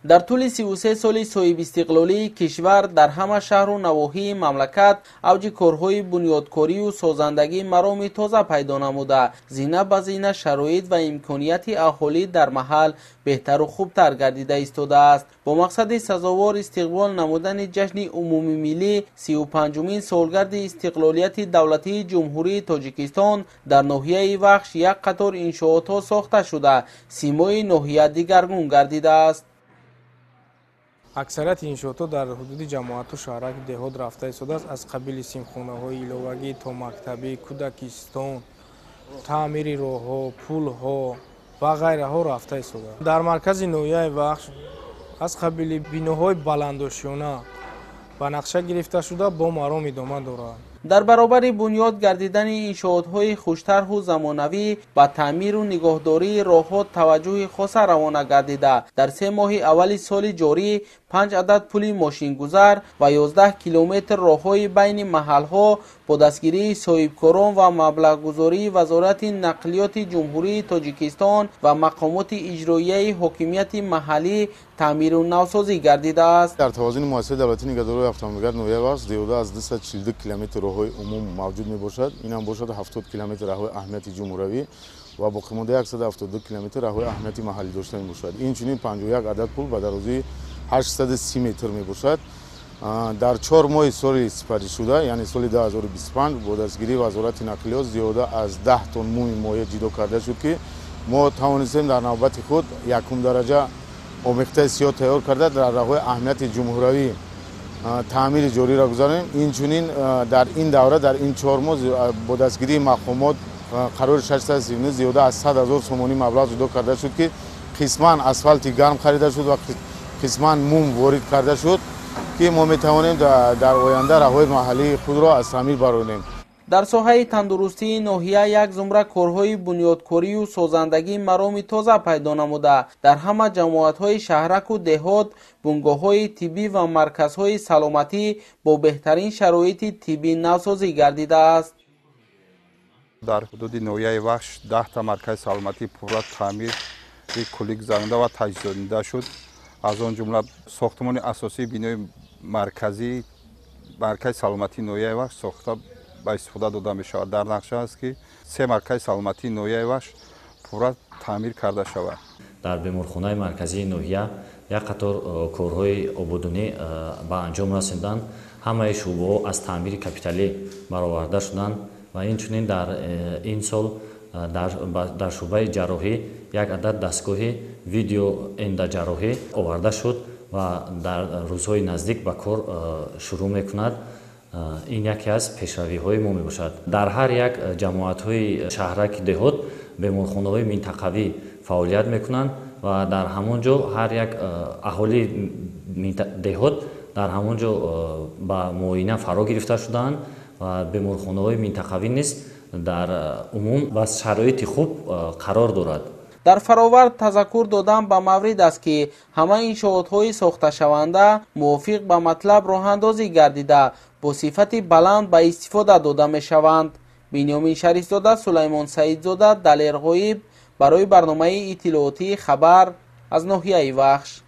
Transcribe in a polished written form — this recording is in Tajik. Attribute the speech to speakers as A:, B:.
A: Дар тӯли 33 соли соҳибистиқлолии кишвар дар ҳама шаҳру навоҳии мамлакат авҷи корҳои бунёдкорию созандагӣ мароми тоза пайдо намуда, зина ба зина шароит ва имконияти аҳолӣ дар маҳал беҳтару хубтар гардида истодааст. Бо мақсади сазовор истиқбол намудани ҷашни умумимиллӣ, 35-умин солгарди истиқлолияти давлатии Ҷумҳурии Тоҷикистон, дар ноҳияи Вахш як қатор иншоотҳо сохта шуда, симои ноҳия дигаргун гардидааст.
B: Аксарияти иншоотҳо дар ҳудуди ҷамоату шаҳрак, деҳот рафта истодааст, аз қабили симхонаҳои иловагӣ, томактабӣ, кӯдакистон, таъмири роҳҳо, пулҳо ва ғайраҳо рафта истодааст. Дар маркази ноҳияи Вахш аз қабили биноҳои баландошёна ба нақша гирифта шуда, бо маром идома дорад.
A: Дар баробари бунёд гардидани иншоотҳои хуштарҳу замонавӣ, ба таъмиру нигоҳдории роҳҳо таваҷҷӯҳи хоса равона гардида, дар 3 моҳи аввали соли ҷорӣ 5 адад пули мошингузар ва 11 километр роҳҳои байни маҳалҳо бо дастгирии соҳибкорон ва маблағгузории Вазорати нақлиёти Ҷумҳурии Тоҷикистон ва мақомоти иҷроияи ҳокимияти маҳаллӣ таъмиру навсозӣ гардидааст.
C: Дар тавозуни муассисаи давлатии нигаҳдории автомобилгард ноҳияи Вахш зиёда аз 242 километр роҳҳои умум мавҷуд мебошад. Инам бошад 70 километр роҳҳои аҳамияти ҷумҳуравӣ ва боқимонда 172 километр роҳҳои аҳамияти маҳаллӣ дошта мебошад. Инчунин 51 адад пул ба дарозии 830 метр мебошад. Дар 4 моҳи соли сипаришуда, яъне соли 2025, бо дастгирии Вазорати нақлиёт зиёда аз 10 тонн муми моеъ ҷудо карда шуд, ки мо тавонистем дар навбати худ якум дараҷа омехтаи сиёҳ тайёр карда, дар роҳҳои аҳамияти ҷумҳуравӣ таъмири ҷориро гузаронем. Инчунин дар ин давра, дар ин 4 моҳ, бо дастгирии мақомот қарори 639 зиёда аз 100 ҳазор сомонӣ маблағ ҷудо карда шуд, ки қисман асфалти гарм харида шуд ва қисман мум ворид карда шуд, ки мо метавонем дар оянда роҳҳои маҳаллии худро аз таъмир баронем.
A: Дар соҳаи тандурустии ноҳия як зумра корҳои бунёдкорию созандагӣ мароми тоза пайдо намуда, дар ҳама ҷамоатҳои шаҳраку деҳот бунгоҳҳои тиббӣ ва марказҳои саломатӣ бо беҳтарин шароити тиббӣ навсозӣ гардидааст.
D: Дар ҳудуди ноҳияи Вахш 10та маркази саломатӣ пурра таъмири куллӣ гузаронида ва таҷҳизонида шуд. Аз он ҷумла сохтмони асосии бинои марказии маркази саломатии ноҳияи Вахш сохта ба истифода дода мешавад. Дар нақша аст, ки се маркази саломатии ноҳияи Вахш пурра таъмир карда шавад.
E: Дар беморхонаи марказии ноҳия як қатор корҳои ободонӣ ба анҷом расиданд. Ҳамаи шӯъбаҳо аз таъмири капиталӣ бароварда шуданд ва инчунин дар ин сол дар шӯъбаи ҷарроҳӣ як адад дастгоҳи видеоэндаҷарроҳӣ оварда шуд ва дар рӯзҳои наздик ба кор шурӯъ мекунад. Ин яке аз пешравиҳои мо мебошад. Дар ҳар як ҷамоатҳои шаҳраки деҳот беморхонаҳои минтақавӣ фаъолият мекунанд ва дар ҳамон ҷо ҳар як аҳолии деҳот дар ҳамон ҷо ба муоина фаро гирифта шудаанд ва беморхонаҳои минтақавӣ низ дар умум ба шароити хуб қарор дорад.
A: Дар фаровард тазаккур додан ба маврид аст, ки ҳама иншоотҳои сохташаванда мувофиқ ба матлаб роҳандозӣ гардида, бо сифати баланд ба истифода дода мешаванд. Бинёмин Шарифзода, Сулаймон Саидзода, Далер Ғоиб барои барномаи иттилоотии «Хабар» аз ноҳияи Вахш.